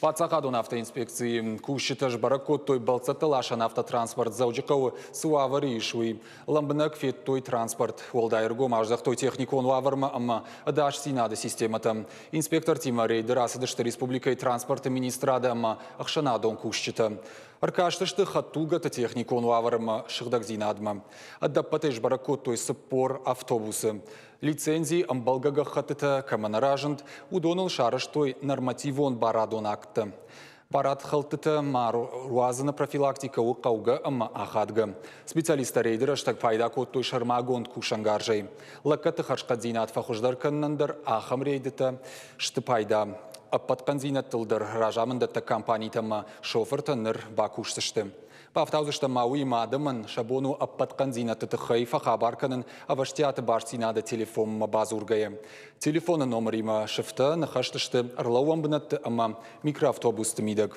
Паддзахадон автоинспекцийы кусджытӕ сбӕрӕг кодтой бӕлццӕттӕ ласӕн автотранспорт Дзӕуджыхъӕуы цы уавӕры ис, уый. Лӕмбынӕг федтой транспорт, уӕлдай ӕргом аздӕхтой техникон уавӕрмӕ ӕмӕ ӕдасдзинады системӕтӕм. Инспектортимӕ рейды рацыдысты республикӕйы транспорты министрады ӕмӕ ӕхсӕнадон кусджытӕ. Ӕркастысты хӕдтулгӕты техникон уавӕр ӕмӕ сыгъдӕгдзинадмӕ. Ӕдӕппӕтӕй сбӕрӕг кодтой 40 автобусы. Лицензи ӕмбӕлгӕ гӕххӕттытӕ кӕмӕ нӕ разынд, уыдоныл сарӕзтой нормативон барадон акттӕ. Барадхӕлдтытӕ ма руадзыны профилактикӕ у хъӕугӕ ӕмӕ ахадгӕ. Специалисттӕ рейды рӕстӕг пайда кодтой сӕрмагонд кусӕнгарзӕй. Лӕггӕдты хӕрзхъӕддзинад фӕхуыздӕр кӕнынӕн дӕр ахӕм рейдытӕ сты пайда. Ӕппӕт хъӕндзинӕдтыл дӕр разамындӕттӕг компанитӕ ӕмӕ шофыртӕ ныр бакусдзысты. Бафтаудзыстӕм ма уыимӕ адӕмӕн сӕ бон у ӕппӕт хъӕндзинӕдты тыххӕй фӕхабар кӕнын ӕвӕстиаты бастдзинады телефонмӕ бадзургӕйӕ. Телефоны номыримӕ сыфтӕ ныхӕстысты ӕрлӕууӕн бынӕтты ӕмӕ микроавтобусты мидӕг.